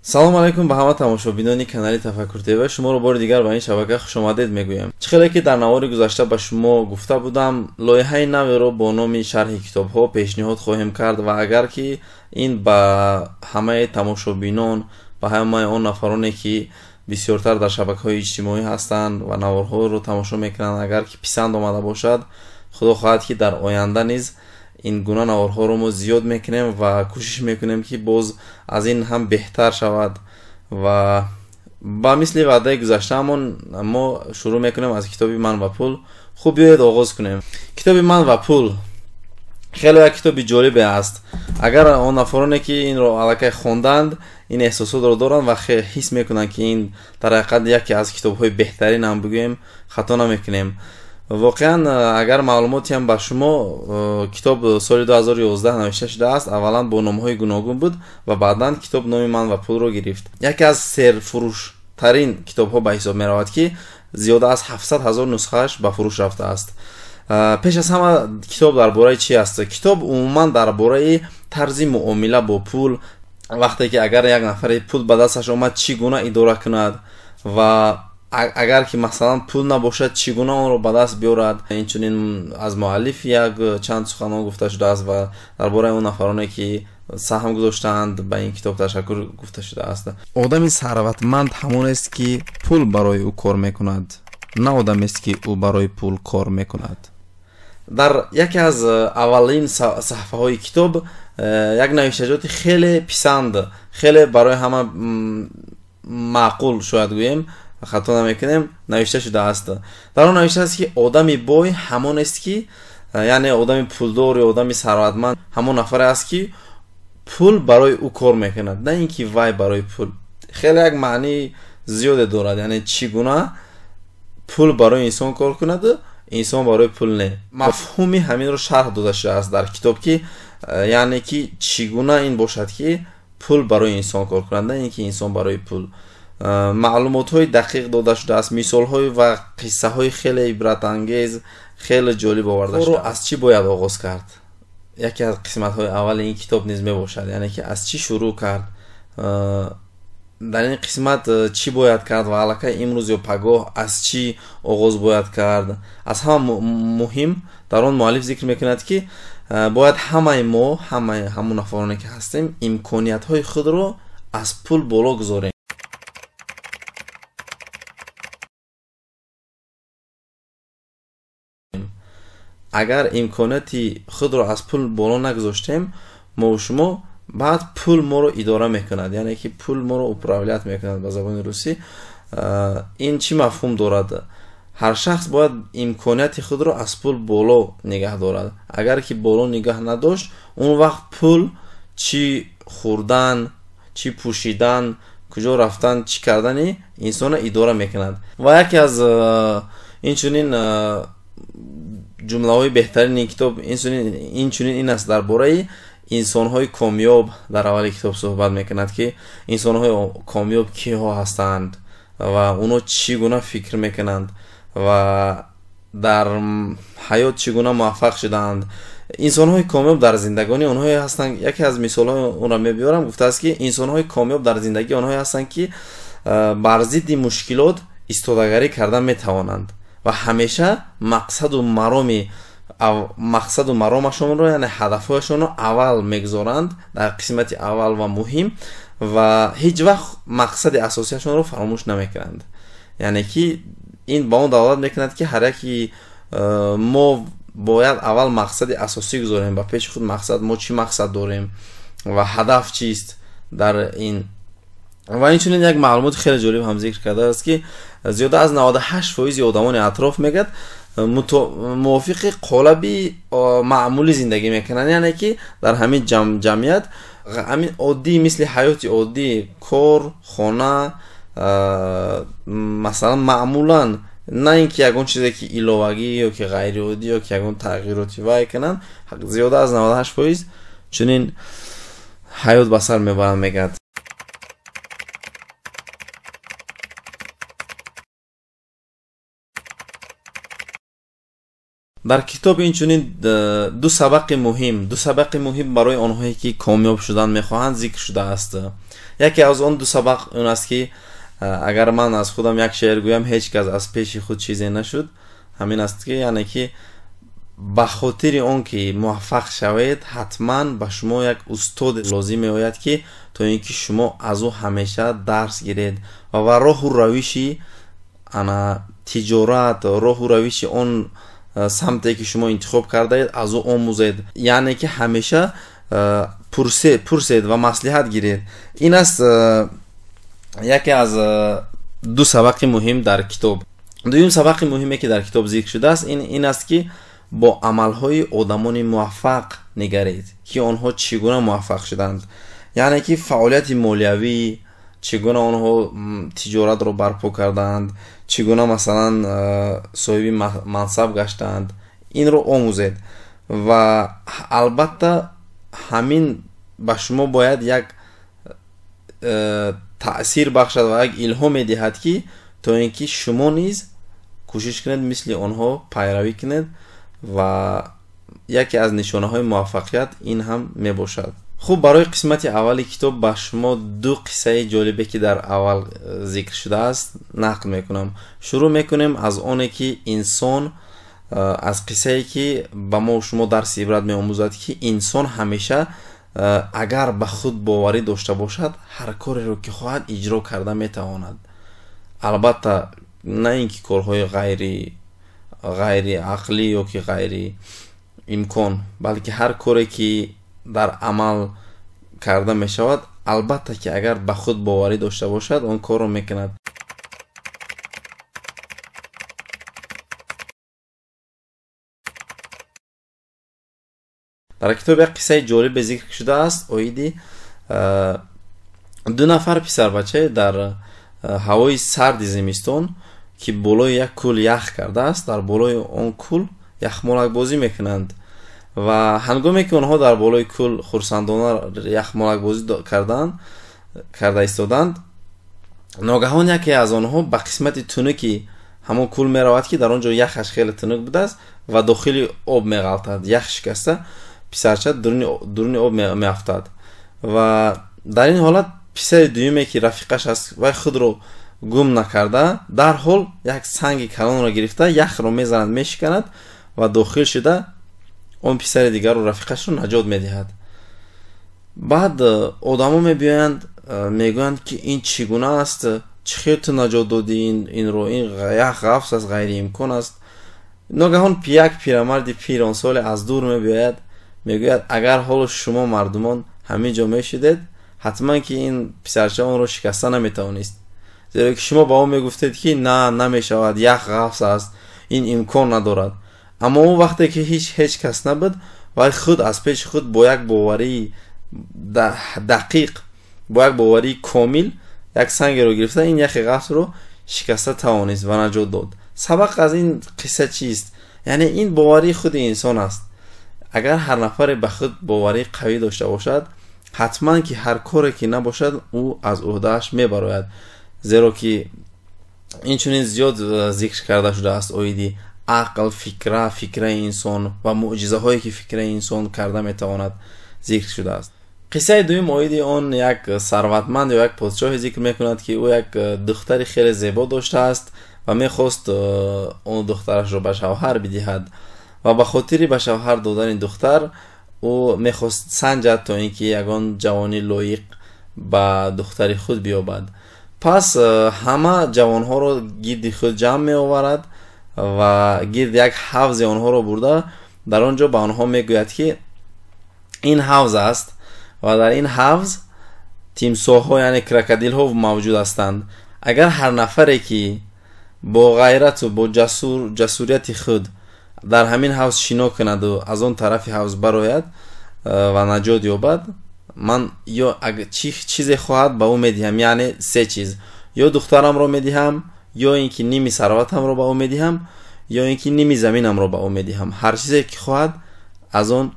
Салом алайкум ба ҳама тамошобинони канали Тафаккур ТВ. Шуморо бори дигар ба ин шабака хушомадед мегӯям. Чӣ хеле ки дар навори гузашта ба шумо гуфта будам, лоиҳаи наверо бо номи шарҳи китобҳо пешниҳод хоҳем кард ва агар ки ин ба ҳамаи тамошобинон, ба ҳамаи он нафароне ки бисёртар дар шабакаҳои иҷтимоӣ ҳастанд ва наворҳоро тамошо мекунанд, агар ки писанд омада бошад, худо хоҳад ки дар оянда низ ин гуна наворҳоро мо зиёд мекунем ва кӯшиш мекунем ки боз аз ин ҳам беҳтар шавад. Ва ба мисли ваъдаи гузаштаамон мо шурӯъ мекунем аз китоби «Ман ва пул». Хуб, биёед оғоз кунем. Китоби «Ман ва пул» хеле як китоби ҷолибе аст. Агар он нафароне ки инро аллакай хонданд, ин эҳсосотро доранд ва ҳис мекунанд ки ин дар ҳақиқат яке аз китобҳои беҳтарин ҳам бигӯем, хато намекунем. Воқеан агар маълумотиам ба шумо, китоб соли 2011 навишта шудааст, аввалан бо номҳои гуногун буд ва баъдан китоб номи «Ман ва пулро» гирифт. Яке аз серфурӯштарин китобҳо ба ҳисоб меравад ки зиёда аз 700 ҳазор нусхааш ба фурӯш рафтааст. Пеш аз ҳама китоб дар бораи чи аст? Китоб умуман дар бораи тарзи муомила бо пул, вақте ки агар як нафаре пул ба дасташ омад, чӣ гуна идора кунад ва агар ки масалан пул набошад, чӣ гуна онро ба даст биёрад. Инчунин аз муаллиф як чанд суханон гуфта шудааст ва дар бораи он нафароне ки саҳм гузоштаанд ба ин китоб ташаккур гуфта шудааст. Одами сарватманд ҳамонест ки пул барои ӯ кор мекунад, на одамест ки ӯ барои пул кор мекунад. Дар яке аз аввалин саҳифаҳои китоб як навиштаҷоти хеле писанд, хеле барои ҳама маъқул шояд гӯем, хато намекунем, навишта шудааст. Дар он навишта аст ки одами бой ҳамонест ки, яъне одами пулдор ё одами сарватманд ҳамон нафаре аст ки пул барои ӯ кор мекунад, на ин ки вай барои пул. Хеле як маънии зиёде дорад, яъне чӣ гуна пул барои инсон кор кунад, инсон барои пул не. Мафҳуми ҳаминро шарҳ дода шудааст дар китоб ки яъне ки чӣ гуна ин бошад ки пул барои инсон кор кунад, на ин ки инсон барои пул. Маълумотҳои дақиқ дода шудааст, мисолҳои ва қиссаҳои хеле ибратангез, хеле ҷолиб оварда шудааст. Аз чӣ бояд оғоз кард? Яке аз қисматҳои аввали ин китоб низ мебошад, яъне ки аз чӣ шурӯъ кард, дар ин қисмат чӣ бояд кард ва аллакай имрӯз ё пагоҳ аз чӣ оғоз бояд кард. Аз ҳама муҳим дар он муаллиф зикр мекунад ки бояд ҳамаи мо, ҳамаи ҳамон нафароне ки ҳастем, имкониятҳои худро аз пул боло гузорем. Агар имконияти худро аз пул боло нагузоштем, мо шумо баъд пул моро идора мекунад, яъне ки пул моро управлят мекунад ба забони русӣ. Ин чӣ мафҳум дорад? Ҳар шахс бояд имконияти худро аз пул боло нигаҳ дорад. Агар ки боло нигаҳ надошт, он вақт пул чӣ хӯрдан, чӣ пӯшидан, куҷо рафтан, чӣ кардани инсонро идора мекунад. Ва яке аз инчунин ҷумлаҳои беҳтарини китоб инчунин ин аст дар бораи инсонҳои комёб. Дар аввали китоб суҳбат мекунад ки инсонҳои комёб киҳо ҳастанд ва онҳо чӣ гуна фикр мекунанд ва дар ҳаёт чӣ гуна муваффақ шудаанд. Инсонҳои комёб дар зиндагонӣ онҳое ҳастанд, яке аз мисолҳои онро мебиёрам, гуфтааст ки инсонҳои комёб дар зиндагӣ онҳое ҳастанд ки бар зидди мушкилот истодагарӣ карда метавонанд ва ҳамеша мақсаду маромашонро, яъне ҳадафҳояшонро аввал мегузоранд дар қисмати аввал ва муҳим ва ҳеҷ вақт мақсади асосияшонро фаромӯш намекунанд. Яъне ки ин ба он далолат мекунад ки ҳар яки мо бояд аввал мақсади асосӣ гузорем, ба пеши худ мақсад, мо чӣ мақсад дорем ва ҳадаф чист дар ин. Ва инчунин як маълумоти хеле ҷолиб ҳам зикр кардааст ки зиёда аз 98% одамони атроф мегӯяд мувофиқи қолаби маъмулӣ зиндагӣ мекунанд, яъне ки дар ҳамин ҷамъият ҳамин оддӣ, мисли ҳаёти оддӣ, кор, хона, масалан маъмулан, на ин ки ягон чизе ки иловагӣ ё ки ғайриоддӣ ё ки ягон тағйироти вай кунанд, зиёда аз 98% чунин ҳаёт ба сар мебаранд мегӯяд. Дар китоб инчунин ду сабақи муҳим барои онҳое ки комёб шудан мехоҳанд зикр шудааст. Яке аз он ду сабақ он аст ки агар ман аз худам як шеър гӯям, ҳеҷ кас аз пеши худ чизе нашуд. Ҳамин аст ки яъне ки ба хотири он ки муваффақ шавед, ҳатман ба шумо як устод лозим меояд, ки то ин ки шумо аз ӯ ҳамеша дарс гиред ва роҳу равиши тиҷорат, роҳу равиши он самте ки шумо интихоб кардаед аз ӯ омӯзед. Яъне ки ҳамеша пурсед ва маслиҳат гиред. Ин аст яке аз ду сабақи муҳим дар китоб. Дуюм сабақи муҳиме ки дар китоб зикр шудааст ин аст ки бо амалҳои одамони муваффақ нигаред, ки онҳо чӣ гуна муваффақ шуданд. Яъне ки фаъолияти молиявӣ, чӣ гуна онҳо тиҷоратро барпо карданд, чӣ гуна масалан соҳиби мансаб гаштанд. Инро омӯзед ва албатта ҳамин ба шумо бояд як таъсир бахшад ва як илҳом медиҳад, ки то ин ки шумо низ кӯшиш кунед мисли онҳо пайравӣ кунед ва яке аз нишонаҳои муваффақият ин ҳам мебошад. Хуб, барои қисмати аввали китоб ба шумо ду қиссаи ҷолибе ки дар аввал зикр шудааст нақл мекунам. Шурӯъ мекунем аз оне ки инсон, аз қиссае ки ба мо шумо дарси ибрат меомӯзад, ки инсон ҳамеша агар ба худ боварӣ дошта бошад, ҳар кореро ки хоҳад иҷро карда метавонад. Албатта на ин ки корҳои ғайриақлӣ ё ки ғайриимкон, балки ҳар коре ки дар амал карда мешавад, албатта ки агар ба худ боварӣ дошта бошад, он корро мекунад. Дар китоб як қиссаи ҷолибе зикр шудааст оиди ду нафар писарбачае дар ҳавои сарди зимистон ки болои як кӯл ях кардааст, дар болои он кӯл яхмолакбозӣ мекунанд ва ҳангоме ки онҳо дар болои кӯл хурсандона яхмолакбозӣ карда истоданд, ногаҳон яке аз онҳо ба қисмати тунуки ҳамон кӯл меравад, ки дар он ҷо яхаш хеле тунук будааст ва дохили об меғалтад. Ях шикаста писарча дуруни об меафтад ва дар ин ҳолат писари дуюме ки рафиқаш аст, вай худро гум накарда, дарҳол як санги калонро гирифта яхро мезанад, мешиканад ва дохил шуда он писари дигарро, рафиқашро наҷот медиҳад. Баъд одамо мебиёянд, мегӯянд ки ин чӣ гуна аст, чӣ хел ту наҷот додӣ инро, ин ях ғафс аст, ғайриимкон аст. Ногаҳон як пирамарди пиронсоле аз дур мебиёяд, мегӯяд агар ҳоло шумо мардумон ҳамин ҷо мешудед, ҳатман ки ин писарча онро шикаста наметавонист, зеро ки шумо ба ӯ мегуфтед ки на, намешавад, ях ғафс аст, ин имкон надорад. Аммо ӯ вақте ки ҳеҷ кас набуд, вай худ аз пеши худ бо як боварии дақиқ, бо як боварии комил як сангеро гирифта ин яхи ғафсро шикаста тавонист ва наҷот дод. Сабақ аз ин қисса чист? Яъне ин боварии худи инсон аст. Агар ҳар нафаре ба худ боварии қавӣ дошта бошад, ҳатман ки ҳар коре ки набошад, ӯ аз ӯҳдааш мебарояд. Зеро ки инчунин зиёд зикр карда шудааст оиди ақл, фикраи инсон ва мӯъҷизаҳое ки фикраи инсон карда метавонад зикр шудааст. Қиссаи дуюм оиди он як сарватманд ё як подшоҳе зикр мекунад, ки ӯ як духтари хеле зебо доштааст ва мехост он духтарашро ба шавҳар бидиҳад ва ба хотири ба шавҳар додани духтар ӯ мехост санҷад то ин ки ягон ҷавони лоиқ ба духтари худ биёбад. Пас ҳама ҷавонҳоро гирди худ ҷамъ меоварад ва гирди як ҳавзи онҳоро бурда дар он ҷо ба онҳо мегӯяд, ки ин ҳавз аст ва дар ин ҳавз тимсоҳҳо, яъне крокодилҳо мавҷуд ҳастанд. Агар ҳар нафаре ки бо ғайрату бо ҷасурияти худ дар ҳамин ҳавз шино кунаду аз он тарафи ҳавз барояд ва наҷот ёбад, ман ё чизе хоҳад ба ӯ медиҳам, яъне се чиз: ё духтарамро медиҳам, ё ин ки ними сарватамро ба ӯ медиҳам, ё ин ки ними заминамро ба ӯ медиҳам. Ҳар чизе ки хоҳад аз он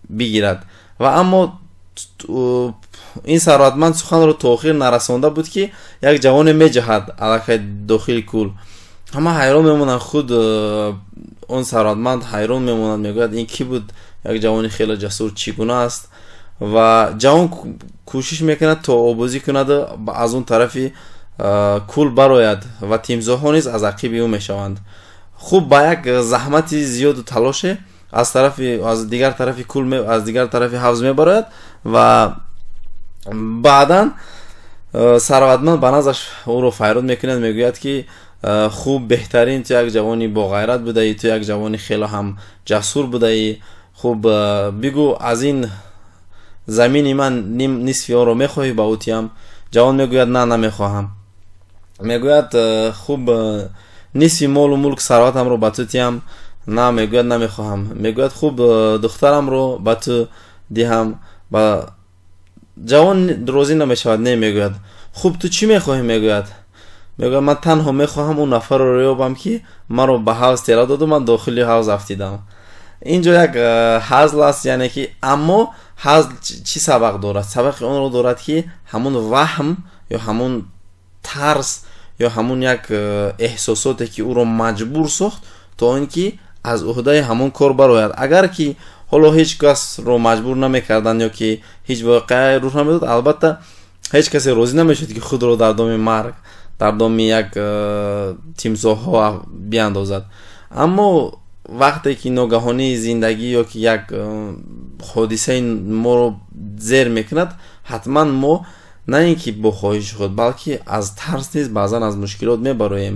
бигирад. Ва аммо ин сарватманд суханро то охир нарасонда буд, ки як ҷавоне меҷаҳад аллакай дохили кӯл. Ҳама ҳайрон мемонанд, худ он сарватманд ҳайрон мемонад, мегӯяд ин кӣ буд, як ҷавони хеле ҷасур чӣ гуна аст? Ва ҷавон кӯшиш мекунад то обозӣ кунад аз он тарафи кӯл барояд ва тимсоҳҳо низ аз ақиби ӯ мешаванд. Хуб, ба як заҳмати зиёду талоше аз тарафи аз дигар тарафи кӯл аз дигар тарафи ҳавз мебарояд ва баъдан сарватманд ба наздаш ӯро файрод мекунад, мегӯяд ки хуб, беҳтарин, ту як ҷавони боғайрат будаӣ, ту як ҷавони хеле ҳам ҷасур будаӣ. Хуб, бигӯ, аз ин замини ман нисфи онро мехоҳӣ ба ӯ тиям? Ҷавон мегӯяд на, намехоҳам. Мегӯяд хуб, нисфи молу мулк сарватамро ба ту тиям? На, мегӯяд, намехоҳам. Мегӯяд хуб, духтарамро ба ту диҳам? Ба ҷавон розӣ намешавад, не, мегӯяд. Хуб, ту чӣ мехоҳӣ? Мегӯяд. Мегӯяд ман танҳо мехоҳам он нафарро ёбам ки маро ба ҳавз тела доду ман дохили ҳавз афтидам. Инҷо як ҳазл аст, яъне ки аммо ҳазл чӣ сабақ дорад? Сабақи онро дорад ки ҳамун ваҳм ё ҳамун тарс ё ҳамун як эҳсосоте ки ӯро маҷбур сохт то он ки аз уҳдаи ҳамон кор барояд. Агар ки ҳоло ҳеҷ касро маҷбур намекарданд ё ки ҳеҷ воқеае рӯй намедод, албатта ҳеҷ касе розӣ намешуд ки худро дар доми марг, дар доми як тимсоҳҳо биандозад. Аммо вақте ки ногаҳонии зиндагӣ ё ки як ҳодисаи моро зер мекунад, ҳатман мо на ин ки бо хоҳиши худ, балки аз тарс низ баъзан аз мушкилот мебароем.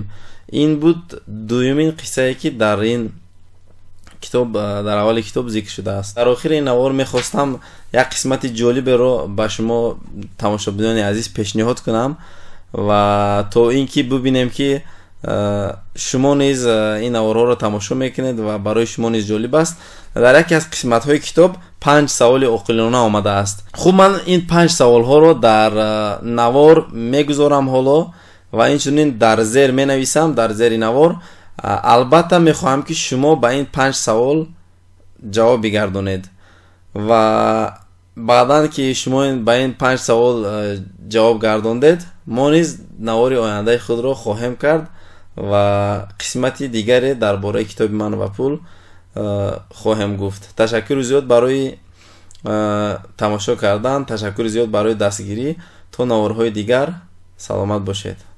Ин буд дуюмин қиссае ки дар ин китоб, дар аввали китоб зикр шудааст. Дар охири ин навор мехостам як қисмати ҷолиберо ба шумо тамошобинони азиз пешниҳод кунам ва то ин ки бибинем ки шумо низ ин наворҳоро тамошо мекунед ва барои шумо низ ҷолиб аст. Дар яке аз қисматҳои китоб 5 саволи оқилона омадааст. Хуб, ман ин 5 саволҳоро дар навор мегузорам ҳоло ва инчунин дар зер менависам, дар зери навор. Албатта мехоҳам ки шумо ба ин 5 савол ҷавоб бигардонед ва баъдан ки шумо ба ин 5 савол ҷавоб гардондед, мо низ навори ояндаи худро хоҳем кард ва қисмати дигаре дар бораи китоби ман ва пул хоҳем гуфт. Ташаккури зиёд барои тамошо кардан, ташаккури зиёд барои дастгирӣ. То наворҳои дигар саломат бошед.